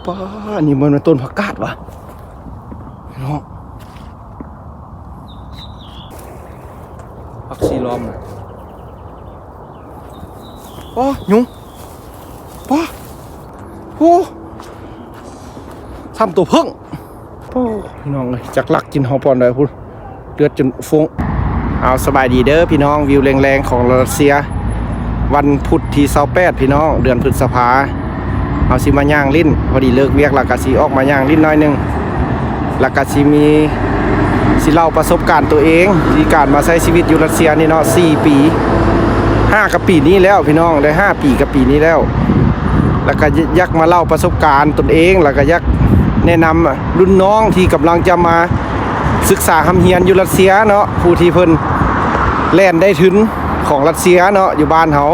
ປ້າ ນີ້ມັນແມ່ນຕົ້ນຜັກກາດຫວາ ເນາະ ຜັກຊີລ້ອມນະ. ໂອ້ ຍຸງ ປ້າ ໂອ້ ຊ້ຳໂຕເຜິ້ງ. ໂອ້ ພີ່ນ້ອງເອີຍ ຈັກລັກກິນເຮົາປານໃດພຸ້ນ ເລືອດຈົນຟົ້ງ. ເອົາ ສະບາຍດີເດີພີ່ນ້ອງ ວິວແລງໆຂອງລັດເຊຍ ວັນພຸດທີຊາວແປດ ພີ່ນ້ອງ ເດືອນພຶດສະພາ ເຮົາຊິມາຍ່າງຫຼິ້ນ ພໍດີເລີກວຽກແລ້ວກະຊິອອກມາຍ່າງຫຼິ້ນໜ້ອຍໜຶ່ງ ແລ້ວກະຊິມີ ຊິເລົ່າປະສົບການໂຕເອງ ທີ່ການມາໃຊ້ຊີວິດຢູ່ລັດເຊຍນີ້ເນາະ ສີ່ປີ ຫ້າ ກະປີນີ້ແລ້ວ ພີ່ນ້ອງ ໄດ້ຫ້າປີກະປີນີ້ແລ້ວ ແລ້ວກະຢາກມາເລົ່າປະສົບການຕົນເອງ ແລ້ວກະຢາກແນະນຳລຸ້ນນ້ອງທີ່ກຳລັງຈະມາສຶກສາຮ່ຳຮຽນຢູ່ລັດເຊຍເນາະ ຜູ້ທີ່ເພິ່ນແລ່ນໄດ້ທຶນຂອງລັດເຊຍເນາະ ຢູ່ບ້ານເຮົາ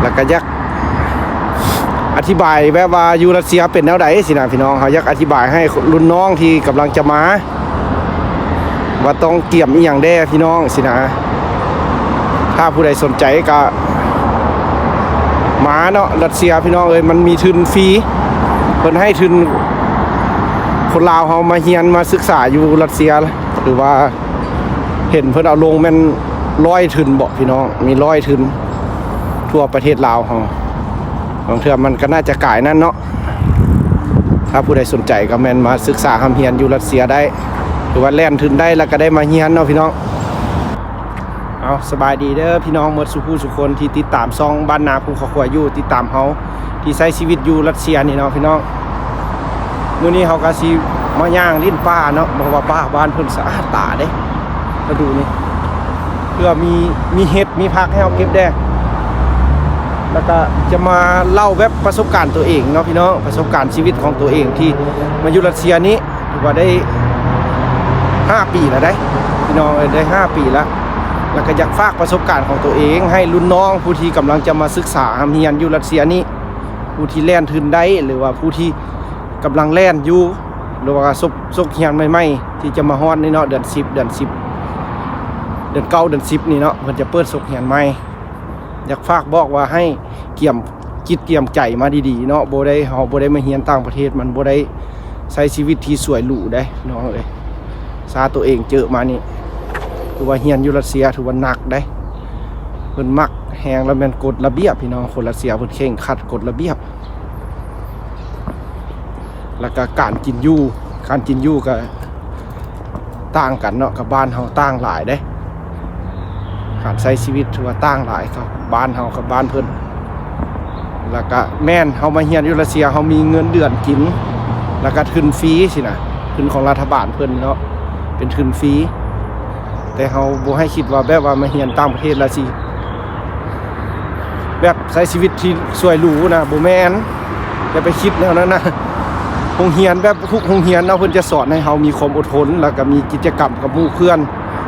ແລ້ວກະຢາກ ອະທິບາຍແບບວ່າຢູ່ລັດເຊຍເປັນແນວໃດຊີ້ນະ ພີ່ນ້ອງ ເຮົາຢາກອະທິບາຍໃຫ້ລຸ້ນນ້ອງທີ່ກຳລັງຈະມາ ວ່າຕ້ອງກຽມອີ່ຫຍັງແດ່ ພີ່ນ້ອງ ຊີ້ນະ. ຖ້າຜູ້ໃດສົນໃຈກະມາເນາະ ລັດເຊຍ ພີ່ນ້ອງເອີຍ ມັນມີທຶນຟຣີ ເພິ່ນໃຫ້ທຶນຄົນລາວເຮົາມາຮຽນມາສຶກສາຢູ່ລັດເຊຍ ຫຼືວ່າ ເຫັນເພິ່ນເອົາລົງແມ່ນຮ້ອຍທຶນເບາະ ພີ່ນ້ອງ ມີຮ້ອຍທຶນທົ່ວປະເທດລາວເຮົາ ບາງເທື່ອມັນກະໜ້າຈະກາຍນັ້ນເນາະ. ຖ້າຜູ້ໃດສົນໃຈກະແມ່ນມາສຶກສາຮ່ຳຮຽນຢູ່ລັດເຊຍໄດ້ ຫຼືວ່າແລ່ນທຶນໄດ້ ແລ້ວກະໄດ້ມາຮຽນເນາະ ພີ່ນ້ອງ. ເອົາ ສະບາຍດີເດີພີ່ນ້ອງໝົດສູ່ຜູ້ສູ່ຄົນທີ່ຕິດຕາມຊ່ອງບ້ານນາພູເຂົາຂວາຍຢູ່ ຕິດຕາມເຮົາ ທີ່ໃຊ້ຊີວິດຢູ່ລັດເຊຍນີ້ເນາະ ພີ່ນ້ອງ. ມື້ນີ້ເຮົາກະຊິມາຍ່າງຫຼິ້ນປ່າເນາະ ເພາະວ່າປ່າບ້ານເພິ່ນສະອາດຕາເດ້ ລະດູນີ້ ເພື່ອມີ ມີເຫັດ ມີຜັກໃຫ້ເຮົາເກັບແດ່ ແລ້ວກະຈະມາເລົ່າແບບປະສົບການໂຕເອງເນາະ ພີ່ນ້ອງ ປະສົບການຊີວິດຂອງໂຕເອງທີ່ມາຢູ່ລັດເຊຍນີ້ ຖືວ່າໄດ້ຫ້າປີແລ້ວເດ້ ພີ່ນ້ອງເອີຍ ໄດ້ຫ້າປີແລ້ວ ແລ້ວກະຢາກຝາກປະສົບການຂອງໂຕເອງໃຫ້ລຸ້ນນ້ອງຜູ້ທີ່ກຳລັງຈະມາສຶກສາຮ່ຳຮຽນຢູ່ລັດເຊຍນີ້ ຜູ້ທີ່ແລ່ນທຶນໄດ້ ຫຼືວ່າຜູ້ທີ່ກຳລັງແລ່ນຢູ່ ຫຼືວ່າສົກ ສົກຮຽນໃໝ່ໆ ທີ່ຈະມາຮອດນີ້ເນາະ ເດືອນສິບ ເດືອນສິບ ເດືອນເກົ້າ ເດືອນສິບນີ້ເນາະ ເພິ່ນຈະເປີດສົກຮຽນໃໝ່. ຢາກຝາກບອກວ່າໃຫ້ກຽມຈິດກຽມໃຈມາດີໆເນາະ ບໍ່ໄດ້ ເຮົາບໍ່ໄດ້ມາຮຽນຕ່າງປະເທດ ມັນບໍ່ໄດ້ໃຊ້ຊີວິດທີ່ສວຍຫຼູເດ້ ພີ່ນ້ອງເອີຍ. ຊາໂຕເອງເຈີມານີ້ ຖືວ່າຮຽນຢູ່ລັດເຊຍຖືວ່າໜັກເດ້ ເພິ່ນມັກແຮງ ລະແມ່ນກົດລະບຽບ ພີ່ນ້ອງ ຄົນລັດເຊຍເພິ່ນເຄັ່ງຄັດກົດລະບຽບ ແລ້ວກະການກິນຢູ່ ການກິນຢູ່ກະຕ່າງກັນເນາະ ກັບບ້ານເຮົາຕ່າງຫຼາຍເດ້. ການໃຊ້ຊີວິດຖືວ່າຕ່າງຫຼາຍກັບບ້ານເຮົາກັບບ້ານເພິ່ນ ແລ້ວກະແມ່ນເຮົາມາຮຽນຢູ່ລັດເຊຍ ເຮົາມີເງິນເດືອນກິນ ແລ້ວກະທຶນຟຣີຊີ້ນະ ທຶນຂອງລັດຖະບານເພິ່ນເນາະ ເປັນທຶນຟຣີ ແຕ່ເຮົາບໍ່ໃຫ້ຄິດວ່າແບບວ່າມາຮຽນຕ່າງປະເທດແລ້ວຊິ ແບບໃຊ້ຊີວິດທີ່ສວຍຫຼູນະ ບໍ່ແມ່ນ ຢ່າໄປຄິດແນວນັ້ນນະ. ໂຮງຮຽນແບບທຸກໂຮງຮຽນເນາະ ເພິ່ນຈະສອນໃຫ້ເຮົາມີຄວາມອົດທົນ ແລ້ວກະມີກິດຈະກຳກັບໝູ່ເພື່ອນ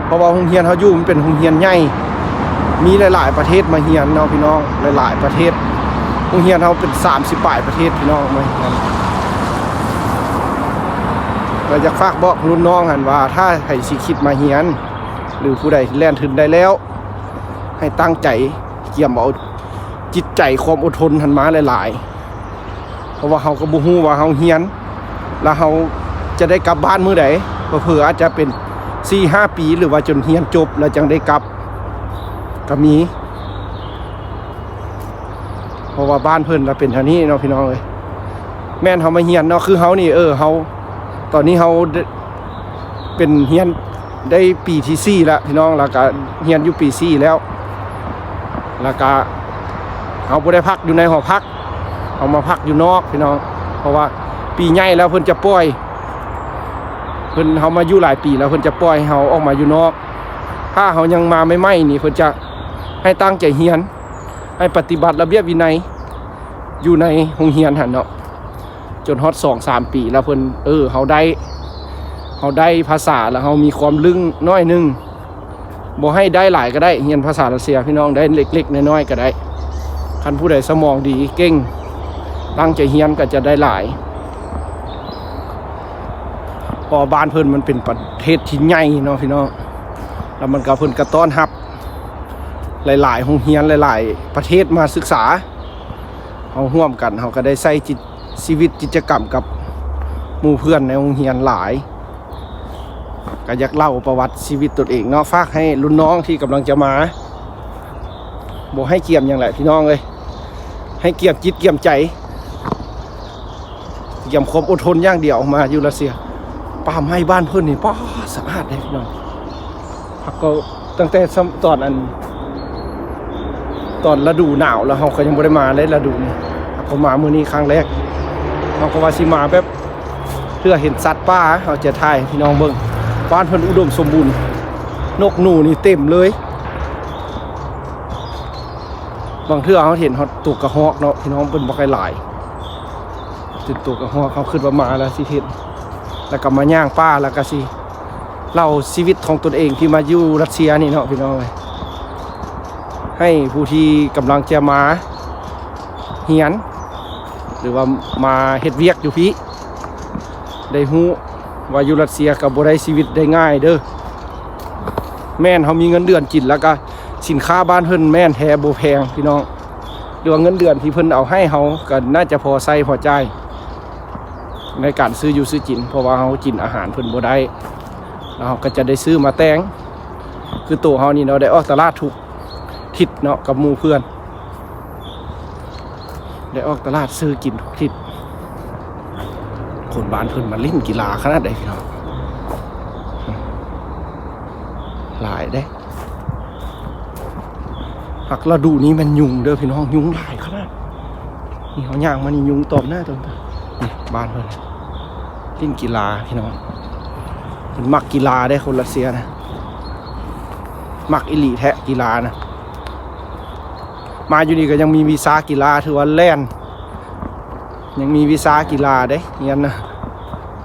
ເພາະວ່າໂຮງຮຽນເຮົາຢູ່ມັນເປັນໂຮງຮຽນໃຫຍ່ ມີຫຼາຍໆປະເທດມາຮຽນເນາະ ພີ່ນ້ອງ ຫຼາຍໆປະເທດ ໂຮງຮຽນເຮົາເປັນສາມສິບປາຍປະເທດ ພີ່ນ້ອງ ມາຮຽນ. ກະຢາກຝາກບອກລຸ້ນນ້ອງຫັ້ນວ່າ ຖ້າໃຜຊິຄິດມາຮຽນ ຫຼືຜູ້ໃດແລ່ນທຶນໄດ້ແລ້ວ ໃຫ້ຕັ້ງໃຈກຽມເອົາຈິດໃຈຄວາມອົດທົນຫັ້ນມາຫຼາຍໆ ເພາະວ່າເຮົາກະບໍ່ຮູ້ວ່າເຮົາຮຽນ ແລ້ວເຮົາຈະໄດ້ກັບບ້ານມື້ໃດ ເຜີໆອາດຈະເປັນສີ່ຫ້າປີ ຫຼືວ່າຈົນຮຽນຈົບແລ້ວຈັ່ງໄດ້ກັບກະມີ ເພາະວ່າບ້ານເພິ່ນລະເປັນແນວນີ້ເນາະ ພີ່ນ້ອງເອີຍ. ແມ່ນເຮົາມາຮຽນເນາະ ຄືເຮົານີ້ ເອີ ເຮົາ ຕອນນີ້ເຮົາ ເປັນຮຽນໄດ້ປີທີສີ່ແລ້ວພີ່ນ້ອງ ແລ້ວກະຮຽນຢູ່ປີສີ່ແລ້ວ ແລ້ວກະເຮົາບໍ່ໄດ້ພັກຢູ່ໃນຫໍພັກ ເຮົາມາພັກຢູ່ນອກພີ່ນ້ອງ ເພາະວ່າປີໃຫຍ່ແລ້ວເພິ່ນຈະປ່ອຍ ເພິ່ນ ເຮົາມາຢູ່ຫຼາຍປີແລ້ວ ເພິ່ນຈະປ່ອຍໃຫ້ເຮົາອອກມາຢູ່ນອກ. ຖ້າເຮົາຍັງມາໃໝ່ໆນີ້ ເພິ່ນຈະໃຫ້ຕັ້ງໃຈຮຽນ ໃຫ້ປະຕິບັດລະບຽບວິໄນຢູ່ໃນໂຮງຮຽນຫັ້ນເນາະ. ຈົນຮອດສອງສາມປີແລ້ວເພິ່ນ ເອີ ເຮົາໄດ້ ເຮົາໄດ້ພາສາ ແລ້ວເຮົາມີຄວາມລຶ້ງໜ້ອຍໜຶ່ງ ບໍ່ໃຫ້ໄດ້ຫຼາຍກະໄດ້ ຮຽນພາສາຣັດເຊຍພີ່ນ້ອງ ໄດ້ເລັກໆນ້ອຍໆກະໄດ້. ຄັນຜູ້ໃດສະໝອງດີເກັ່ງ ຕັ້ງໃຈຮຽນກະຈະໄດ້ຫຼາຍ ເພາະວ່າບ້ານເພິ່ນມັນເປັນປະເທດທີ່ໃຫຍ່ເນາະພີ່ນ້ອງ ແລ້ວມັນກະ ເພິ່ນກະຕ້ອນຮັບຫຼາຍໆໂຮງຮຽນ ຫຼາຍໆປະເທດມາສຶກສາ. ເຮົາຮ່ວມກັນ ເຮົາກະໄດ້ໃຊ້ຈິດ ຊີວິດກິດຈະກຳກັບໝູ່ເພື່ອນໃນໂຮງຮຽນຫຼາຍ ກໍຢາກເລົ່າປະຫວັດຊີວິດຕົນເອງເນາະ ຝາກໃຫ້ລຸ້ນນ້ອງທີ່ກຳລັງຈະມາ ບໍ່ໃຫ້ກຽມຫຍັງແຫຼະພີ່ນ້ອງເອີຍ ໃຫ້ກຽມຈິດກຽມໃຈ ກຽມຄວາມອົດທົນຢ່າງດຽວ ມາຢູ່ຣັດເຊຍ. ປ່າໄມ້ບ້ານເພິ່ນນີ້ ປາດ ສະອາດເດ້ພີ່ນ້ອງ. ເຮົາກໍຕັ້ງແຕ່ຊ່ຳຕອນອັນ ຕອນລະດູໜາວແລ້ວ ເຮົາກໍຍັງບໍ່ໄດ້ມາເລີຍລະດູນີ້ ເຮົາກໍມາມື້ນີ້ຄັ້ງແລກ. ເຮົາກໍວ່າຊິມາແບບເພື່ອເຫັນສັດປ່າ ເຮົາຈະຖ່າຍໃຫ້ພີ່ນ້ອງເບິ່ງ. ບ້ານເພິ່ນອຸດົມສົມບູນ ນົກໜູນີ້ເຕັມເລີຍ. ບາງເທື່ອເຮົາເຫັນຮອດໂຕກະຮອກເນາະ ພີ່ນ້ອງ ເພິ່ນບໍ່ໃຫ້ຫຼາຍ ເປັນໂຕກະຮອກ. ເຮົາຄິດວ່າມາແລ້ວຊິເຫັນ ແລ້ວກໍມາຍ່າງປ່າ ແລ້ວກໍຊິເລົ່າຊີວິດຂອງຕົນເອງທີ່ມາຢູ່ຣັດເຊຍນີ້ເນາະ ພີ່ນ້ອງເອີຍ ໃຫ້ຜູ້ທີ່ກຳລັງຈະມາຮຽນ ຫຼືວ່າມາເຮັດວຽກຢູ່ພີ້ ໄດ້ຮູ້ວ່າຢູ່ຣັດເຊຍກໍບໍ່ໄດ້ຊີວິດໄດ້ງ່າຍເດີ້. ແມ່ນເຮົາມີເງິນເດືອນກິນ ແລ້ວກໍສິນຄ້າບ້ານເພິ່ນແມ່ນແທ້ບໍ່ແພງພີ່ນ້ອງ ຫຼືວ່າເງິນເດືອນທີ່ເພິ່ນເອົາໃຫ້ເຮົາກໍໜ້າຈະພໍໃຊ້ພໍຈ່າຍໃນການຊື້ຢູ່ຊື້ກິນ ເພາະວ່າເຮົາກິນອາຫານເພິ່ນບໍ່ໄດ້ ແລ້ວເຮົາກໍຈະໄດ້ຊື້ມາແຕ່ງ. ຄືໂຕເຮົານີ້ເນາະ ໄດ້ອອກຕະຫຼາດທຸກທິດເນາະ ກັບໝູ່ເພື່ອນ ໄດ້ອອກຕະຫຼາດຊື້ກິນທຸກທິດ. ຄົນບ້ານເພິ່ນມາຫຼິ້ນກິລາຂະໜາດໃດພີ່ນ້ອງ ຫຼາຍເດ້. ຫາກລະດູນີ້ແມ່ນຍຸງເດີ້ພີ່ນ້ອງ ຍຸງຫຼາຍຂະໜາດ. ນີ້ເຮົາຍ່າງມານີ້ຍຸງຕອມໜ້າຕອມຕາ. ນີ້ບ້ານເພິ່ນຫຼິ້ນກິລາພີ່ນ້ອງ ເພິ່ນມັກກິລາເດ້ ຄົນຣັດເຊຍນະ ມັກອີ່ຫຼີແທ້ກິລານະ. ມາຢູ່ນີ້ກໍຍັງມີວິຊາກິລາ ຖືວ່າແລ່ນ ຍັງມີວິຊາກິລາເດ້ຮຽນນະ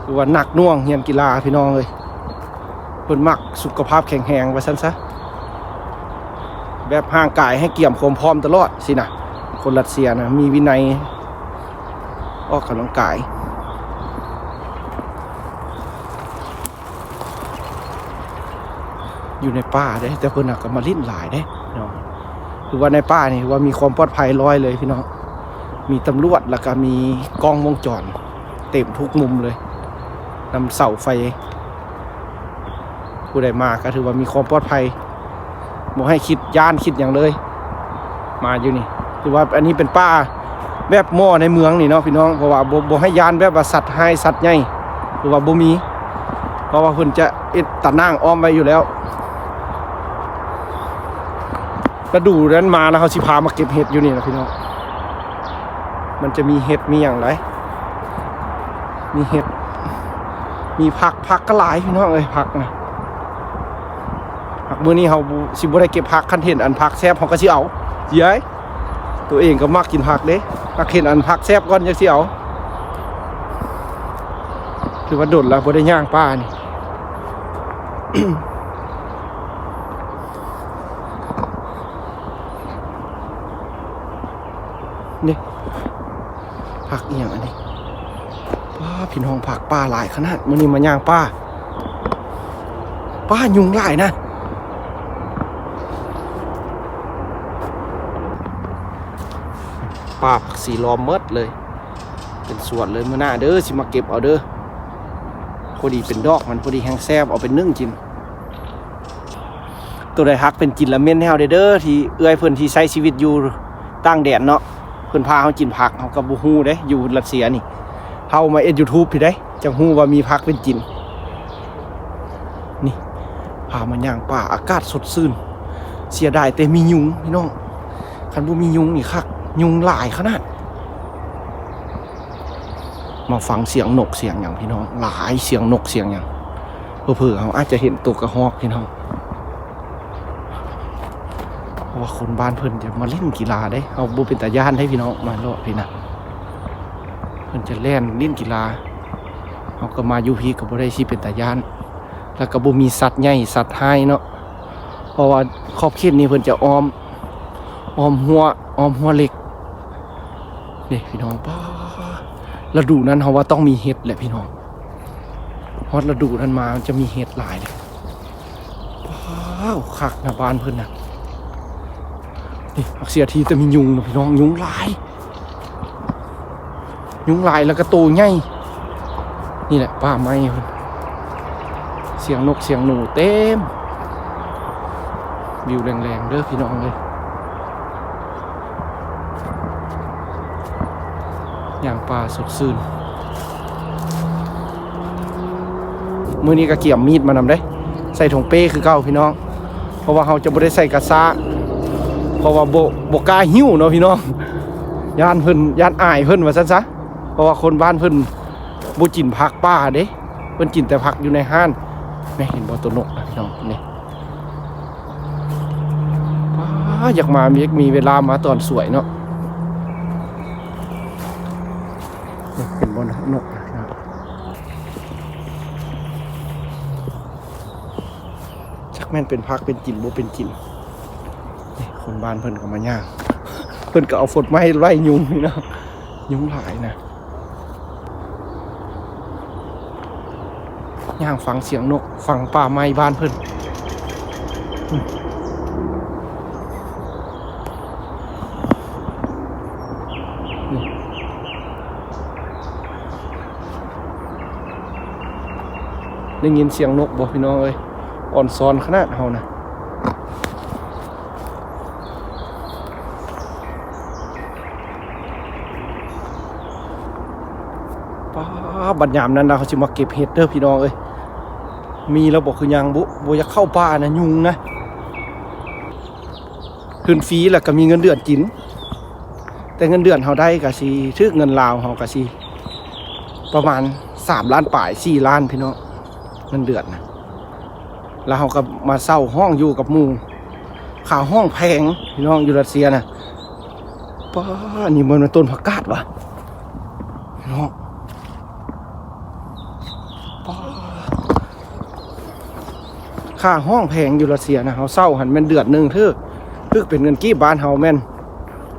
ຖືວ່າໜັກໜ່ວງຮຽນກິລາພີ່ນ້ອງເອີຍ. ເພິ່ນມັກສຸຂະພາບແຂງແຮງວ່າຊັ້ນຊະ ແບບຮ່າງກາຍໃຫ້ກຽມຄວາມພ້ອມຕະຫຼອດຊີ້ນະ. ຄົນຣັດເຊຍນະມີວິໄນ ອອກກຳລັງກາຍ. ຢູ່ໃນປ່າເດ້ ແຕ່ເພິ່ນຫາກະມາຫຼິ້ນຫຼາຍເດ້ເນາະ. ຄືວ່າໃນປ່ານີ້ວ່າມີຄວາມປອດໄພຮ້ອຍເລີຍພີ່ນ້ອງ ມີຕຳຫຼວດ ແລ້ວກະມີກ້ອງວົງຈອນເຕັມທຸກມຸມເລີຍ ນຳເສົາໄຟ. ຜູ້ໃດມາກໍຖືວ່າມີຄວາມປອດໄພ ບໍ່ໃຫ້ຄິດຢ້ານຄິດຫຍັງເລີຍ ມາຢູ່ນີ້. ຖືວ່າອັນນີ້ເປັນປ່າແບບໝໍໃນເມືອງນີ້ເນາະພີ່ນ້ອງ ເພາະວ່າບໍ່ ບໍ່ໃຫ້ຢ້ານແບບວ່າສັດຮ້າຍສັດໃຫຍ່ ຖືວ່າບໍ່ມີ ເພາະວ່າເພິ່ນຈະເຮັດຕາໜ່າງອ້ອມໄວ້ຢູ່ແລ້ວ. ລະດູນັ້ນມາແລ້ວ ເຮົາຊິພາມາເກັບເຫັດຢູ່ນີ້ລະພີ່ນ້ອງ. ມັນຈະມີເຫັດມີຫຍັງຫຼາຍ ມີເຫັດ ມີຜັກ ຜັກກໍຫຼາຍພີ່ນ້ອງເອີຍ ຜັກນະ. ຫາກມື້ນີ້ເຮົາຊິບໍ່ໄດ້ເກັບຜັກ ຄັນເຫັນອັນຜັກແຊບເຮົາກໍຊິເອົາ. ເຢ້ຍ ຕົວເອງກໍມັກກິນຜັກເດ້ ຫາກເຫັນອັນຜັກແຊບກ່ອນຈັ່ງຊິເອົາ. ຖືວ່າດົນລະບໍ່ໄດ້ຍ່າງປ່ານີ້. ນີ້ ຜັກອີ່ຫຍັງອັນນີ້ ປ້າ ພີ່ນ້ອງ ຜັກປ່າຫຼາຍຂະໜາດ. ມື້ນີ້ມາຍ່າງປ່າ ປ້າ ຍຸງຫຼາຍນະ ປ່າຜັກຊີລ້ອມໝົດເລີຍ ເປັນສວນເລີຍ. ມື້ໜ້າເດີ ຊິມາເກັບເອົາເດີ ພໍດີເປັນດອກມັນ ພໍດີແຮງແຊບ ເອົາໄປໜຶ້ງກິນ. ໂຕໃດຮັກເປັນຈິນລະເມັນໃຫ້ເຮົາແດ່ເດີ ທີ່ເອື້ອຍເພິ່ນທີ່ໃຊ້ຊີວິດຢູ່ຕ່າງແດນເນາະ ເພິ່ນພາເຮົາກິນຜັກ ເຮົາກໍບໍ່ຮູ້ເດ້ ຢູ່ຣັດເຊຍນີ້ ເຮົາມາເຮັດຢູທູບພີ້ເດ້ ຈັ່ງຮູ້ວ່າມີຜັກເປັນຈິນ. ນີ້ ພາມາຍ່າງປ່າ ອາກາດສົດຊື່ນ ເສຍດາຍແຕ່ມີຍຸງພີ່ນ້ອງ ຄັນບໍ່ມີຍຸງນີ້ຄັກ ຍຸງຫຼາຍຂະໜາດ. ມາຟັງສຽງນົກສຽງຫຍັງພີ່ນ້ອງ ຫຼາຍສຽງນົກສຽງຫຍັງ ເຜີໆເຮົາອາດຈະເຫັນໂຕກະຮອກພີ່ນ້ອງ ເພາະວ່າຄົນບ້ານເພິ່ນຈະມາຫຼິ້ນກິລາເດ້ ເຮົາບໍ່ເປັນຕາຢ້ານເດ້ພີ່ນ້ອງ ມາເລາະພີ້ນະ ເພິ່ນຈະແລ່ນຫຼິ້ນກິລາ ເຮົາກໍມາຢູ່ພີ້ກໍບໍ່ໄດ້ຊິເປັນຕາຢ້ານ ແລ້ວກໍບໍ່ມີສັດໃຫຍ່ສັດຮ້າຍເນາະ ເພາະວ່າຂອບເຂດນີ້ເພິ່ນຈະອ້ອມ ອ້ອມຮົ້ວ ອ້ອມຮົ້ວເຫຼັກ. ນີ້ພີ່ນ້ອງ ປ້າ ລະດູນັ້ນເຮົາວ່າຕ້ອງມີເຫັດແຫຼະພີ່ນ້ອງ ຮອດລະດູນັ້ນມາມັນຈະມີເຫັດຫຼາຍເດ້. ວ້າວ ຄັກນະບ້ານເພິ່ນນະ ນີ້ ພັກເສຍທີແຕ່ມີຍຸງນະພີ່ນ້ອງ ຍຸງຫຼາຍ. ຍຸງຫຼາຍ ແລ້ວກໍໂຕໃຫຍ່. ນີ້ແຫຼະປ່າໄມ້ ສຽງນົກສຽງໜູເຕັມ. ວິວແລງໆເດີພີ່ນ້ອງເອີຍ. ຍ່າງປ່າສົດຊື່ນ. ມື້ນີ້ກໍກຽມມີດມານຳເດ້ ໃສ່ຖົງເປ້ຄືເກົ່າພີ່ນ້ອງ. ເພາະວ່າເຮົາຈະບໍ່ໄດ້ໃສ່ກະຊາ ເພາະວ່າບໍ່ ບໍ່ກ້າຫິ້ວເນາະພີ່ນ້ອງ. ຢ້ານເພິ່ນ ຢ້ານອາຍເພິ່ນວ່າຊັ້ນຊະ. ເພາະວ່າຄົນບ້ານເພິ່ນບໍ່ກິນຜັກປ່າເດ້ ເພິ່ນກິນແຕ່ຜັກຢູ່ໃນຮ້ານ. ແມ່ນເຫັນບໍ່ ໂຕນົກນະພີ່ນ້ອງນີ້. ວ້າ ຢາກມາ ມີ ມີເວລາມາຕອນສວຍເນາະ. ເຫັນບໍ່ ນົກ ຈັກແມ່ນເປັນຜັກເປັນກິນບໍ່ເປັນກິນ. ນີ້ຄົນບ້ານເພິ່ນກໍມາຍ່າງ ເພິ່ນກໍເອົາຟົດໄມ້ໄລ່ຍຸງນີ້ເນາະ. ຍຸງຫຼາຍນະ. ຍ່າງຟັງສຽງນົກ ຟັງປ່າໄມ້ບ້ານເພິ່ນ. ໄດ້ຍິນສຽງນົກບໍ່ພີ່ນ້ອງເອີຍ? ອອນຊອນຂະໜາດເຮົານະ. ປ້າ ບັດຍາມນັ້ນນະ ເຂົາຊິມາເກັບເຫັດເດີພີ່ນ້ອງເອີຍ. ມີແລ້ວບໍ່ຄືຍັງ ບໍ່ ບໍ່ຢາກເຂົ້າປ່ານະ ຍຸງນະ. ຂຶ້ນຟຣີແລ້ວກໍມີເງິນເດືອນກິນ ແຕ່ເງິນເດືອນເຮົາໄດ້ກໍຊິຖືກເງິນລາວເຮົາກໍຊິປະມານສາມລ້ານປາຍ ສີ່ລ້ານພີ່ນ້ອງ ເງິນເດືອນນະ. ແລ້ວເຮົາກໍມາເຊົ່າຫ້ອງຢູ່ກັບໝູ່ ຄ່າຫ້ອງແພງພີ່ນ້ອງ ຢູ່ຣັດເຊຍນະ. ປ້າ ນີ້ມັນຕົ້ນຜັກກາດຫວາເນາະ. ປ້າ ຄ່າຫ້ອງແພງຢູ່ຣັດເຊຍນະ. ເຮົາເຊົ່າຫັ້ນແມ່ນເດືອນໜຶ່ງ ຖືກ ຖືກເປັນເງິນກີບບ້ານເຮົາແມ່ນ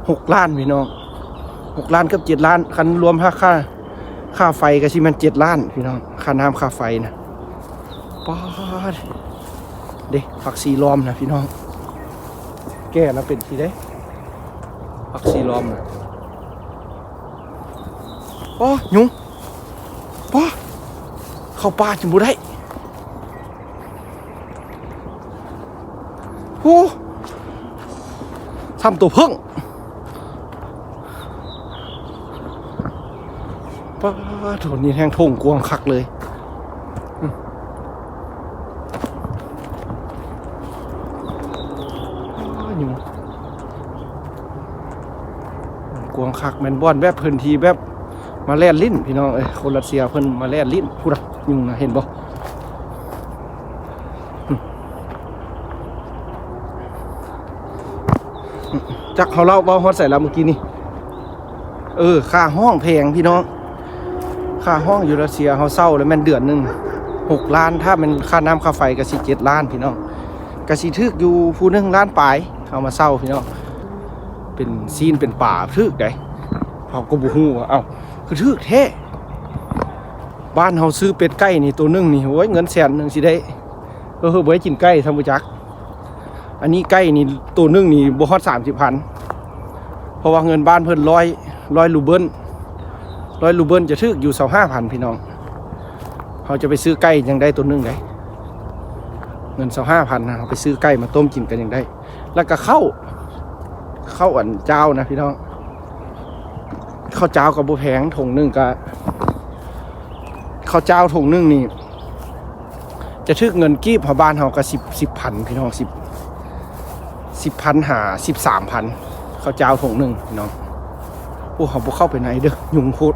ຫົກລ້ານພີ່ນ້ອງ ຫົກລ້ານເກືອບເຈັດລ້ານ ຄັນລວມຄ່າ ຄ່າໄຟກໍຊິແມ່ນເຈັດລ້ານພີ່ນ້ອງ ຄ່ານ້ຳຄ່າໄຟນະ. ປາດ ເດ້ ຜັກຊີລ້ອມນະພີ່ນ້ອງ ແກ່ລະເປັນຊີ້ເດ້ ຜັກຊີລ້ອມນະ. ໂອ້ ຍຸງ ປ້າ ເຂົ້າປ່າຈົນບໍ່ໄດ້. ໂອ້ ຊ້ຳໂຕເຜິ້ງ. ປາດໂທ້ ນີ້ແຮ່ງທົ່ງກວ້າງຄັກເລີຍ. ອືມ ປາດ ຢູ່ ກວ້າງຄັກ ແມ່ນບ່ອນແບບພື້ນທີ່ແບບມາແລ່ນຫຼິ້ນພີ່ນ້ອງເອີຍ. ຄົນຣັດເຊຍເພິ່ນມາແລ່ນຫຼິ້ນ ພຸ້ນນະ ຍຸງນະ ເຫັນບໍ່? ຈັກເຮົາເລົ່າ ເວົ້າຮອດໃສລະມື້ກີ້ນີ້? ເອີ ຄ່າຫ້ອງແພງພີ່ນ້ອງ ຄ່າຫ້ອງຢູ່ຣັດເຊຍເຮົາເຊົ່າແລ້ວແມ່ນເດືອນໜຶ່ງຫົກລ້ານ ຖ້າແມ່ນຄ່ານ້ຳຄ່າໄຟກໍຊິເຈັດລ້ານພີ່ນ້ອງ ກໍຊິຖືກຢູ່ຜູ້ໜຶ່ງລ້ານປາຍ ເຮົາມາເຊົ່າພີ່ນ້ອງ. ເປັນຊີ້ນເປັນປາຖືກໃດ ເຮົາກໍບໍ່ຮູ້ວ່າ ເອົ້າ ຄືຖືກແທ້. ບ້ານເຮົາຊື້ເປັດໄກ່ນີ້ໂຕໜຶ່ງນີ້ ໂອ້ຍ ເງິນແສນໜຶ່ງຊິໄດ້ ເຮີ້ໆ ບໍ່ໄດ້ກິນໄກ່ຊ້ຳບໍ່ຈັກ. ອັນນີ້ໄກ່ນີ້ໂຕໜຶ່ງນີ້ບໍ່ຮອດສາມສິບພັນ ເພາະວ່າເງິນບ້ານເພິ່ນຮ້ອຍ ຮ້ອຍຣູເບິນ ຮ້ອຍຣູເບິນຈະຖືກຢູ່ຊາວຫ້າພັນພີ່ນ້ອງ. ເຮົາຈະໄປຊື້ໄກ່ຍັງໄດ້ໂຕໜຶ່ງໃດ ເງິນຊາວຫ້າພັນນະ ເຮົາໄປຊື້ໄກ່ມາຕົ້ມກິນກໍຍັງໄດ້. ແລ້ວກໍເຂົ້າ ເຂົ້າອັນເຈົ້ານະພີ່ນ້ອງ ເຂົ້າເຈົ້າກໍບໍ່ແພງ ຖົງໜຶ່ງກໍ ເຂົ້າເຈົ້າຖົງໜຶ່ງນີ້ ຈະຖືກເງິນກີບເຮົາ ບ້ານເຮົາກໍສິບ ສິບພັນພີ່ນ້ອງ ສິບ ສິບພັນຫາສິບສາມພັນ ເຂົ້າເຈົ້າຖົງໜຶ່ງພີ່ນ້ອງ. ໂອ້ ເຮົາບໍ່ເຂົ້າໄປໃນເດີ ຍຸງໂພດ.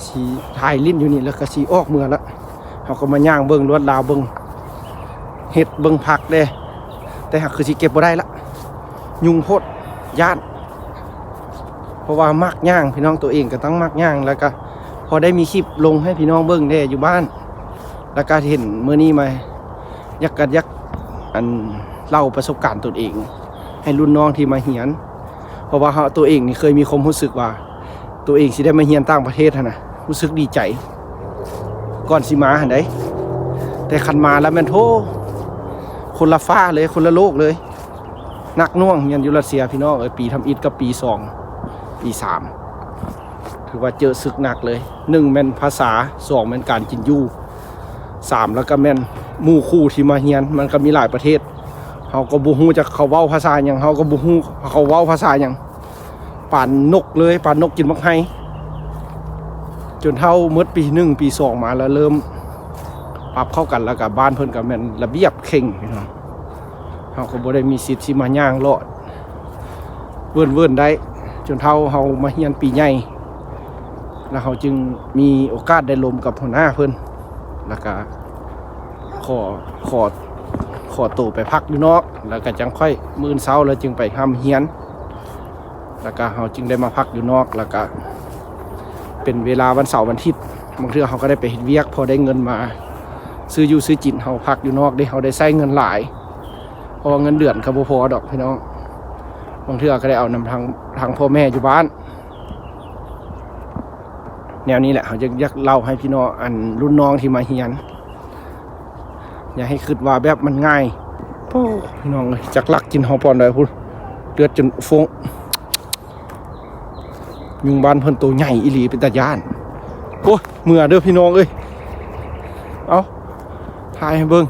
ຊິຖ່າຍຫຼິ້ນຢູ່ນີ້ ແລ້ວກໍຊິອອກເມືອລະ. ເຮົາກໍມາຍ່າງເບິ່ງລວດລາວ ເບິ່ງເຫັດ ເບິ່ງຜັກແດ່ ແຕ່ຫາກຄືຊິເກັບບໍ່ໄດ້ລະ ຍຸງໂພດ ຢ້ານ. ເພາະວ່າມັກຍ່າງພີ່ນ້ອງ ໂຕເອງກໍຕ້ອງມັກຍ່າງ ແລ້ວກໍພໍໄດ້ມີຄລິບລົງໃຫ້ພີ່ນ້ອງເບິ່ງແດ່ຢູ່ບ້ານ ແລ້ວກໍເຫັນມື້ນີ້ມາ ຢາກ ກໍຢາກ ອັນ ເລົ່າປະສົບການຕົນເອງໃຫ້ລຸ້ນນ້ອງທີ່ມາຮຽນ. ເພາະວ່າເຮົາ ໂຕເອງນີ້ເຄີຍມີຄວາມຮູ້ສຶກວ່າ ໂຕເອງຊິໄດ້ມາຮຽນຕ່າງປະເທດຫັ້ນນະ ຮູ້ສຶກດີໃຈກ່ອນຊິມາຫັ້ນໃດ໋ ແຕ່ຄັນມາແລ້ວແມ່ນ ໂທ້ ຄົນລະຟ້າເລີຍ ຄົນລະໂລກເລີຍ. ໜັກໜ່ວງຮຽນຢູ່ຣັດເຊຍພີ່ນ້ອງເອີຍ ປີທຳອິດກັບປີສອງ ປີສາມ ຖືວ່າເຈີສຶກໜັກເລີຍ. ໜຶ່ງແມ່ນພາສາ, ສອງແມ່ນການກິນຢູ່, ສາມແລ້ວກໍແມ່ນໝູ່ຄູ່ທີ່ມາຮຽນ. ມັນກໍມີຫຼາຍປະເທດ, ເຮົາກໍບໍ່ຮູ້ຈັກເຂົາເວົ້າພາສາຫຍັງ, ເຮົາກໍບໍ່ຮູ້ເຂົາເວົ້າພາສາຫຍັງ. ປານນົກເລີຍ, ປານນົກກິນໝາກໄຮ. ຈົນເທົ່າໝົດປີໜຶ່ງ ປີສອງມາແລ້ວ ເລີ່ມປັບເຂົ້າກັນ, ແລ້ວກໍບ້ານເພິ່ນກໍແມ່ນລະບຽບເຄັ່ງພີ່ນ້ອງ. ເຮົາກໍບໍ່ໄດ້ມີສິດຊິມາຍ່າງເລາະເວີ້ນໆໄດ້ ຈົນເທົ່າເຮົາມາຮຽນປີໃຫຍ່ ແລ້ວເຮົາຈຶ່ງມີໂອກາດໄດ້ລົມກັບຫົວໜ້າເພິ່ນ, ແລ້ວກະຂໍ ຂໍ ຂໍໂຕໄປພັກຢູ່ນອກ, ແລ້ວກະຈັ່ງຄ່ອຍ ມື້ອື່ນເຊົ້າແລ້ວຈຶ່ງໄປຮ່ຳຮຽນ, ແລ້ວກະເຮົາຈຶ່ງໄດ້ມາພັກຢູ່ນອກ, ແລ້ວກະເປັນເວລາວັນເສົາວັນອາທິດ, ບາງເທື່ອເຮົາກໍໄດ້ໄປເຮັດວຽກ ພໍໄດ້ເງິນມາຊື້ຢູ່ຊື້ກິນ. ເຮົາພັກຢູ່ນອກເດ້ ເຮົາໄດ້ໃຊ້ເງິນຫຼາຍ ເພາະວ່າເງິນເດືອນກໍບໍ່ພໍດອກພີ່ນ້ອງ, ບາງເທື່ອກໍໄດ້ເອົານຳທາງ ທາງພໍ່ແມ່ຢູ່ບ້ານ. ແນວນີ້ແຫຼະ ເຮົາຢາກ ຢາກເລົ່າໃຫ້ພີ່ນ້ອງ ອັນ ລຸ້ນນ້ອງທີ່ມາຮຽນ ຢ່າໃຫ້ຄິດວ່າແບບມັນງ່າຍ. ໂອ້ ພີ່ນ້ອງເອີຍ ຈັກລັກກິນເຮົາປານໃດພຸ້ນ, ເລືອດຈົນຟົ້ງ. ຍຸງບ້ານເພິ່ນໂຕໃຫຍ່ອີ່ຫຼີ ເປັນຕາຢ້ານ. ໂອ້ຍ ເມື່ອເດີພີ່ນ້ອງເອີຍ. ເອົາ ຖ່າຍໃຫ້ເບິ່ງ.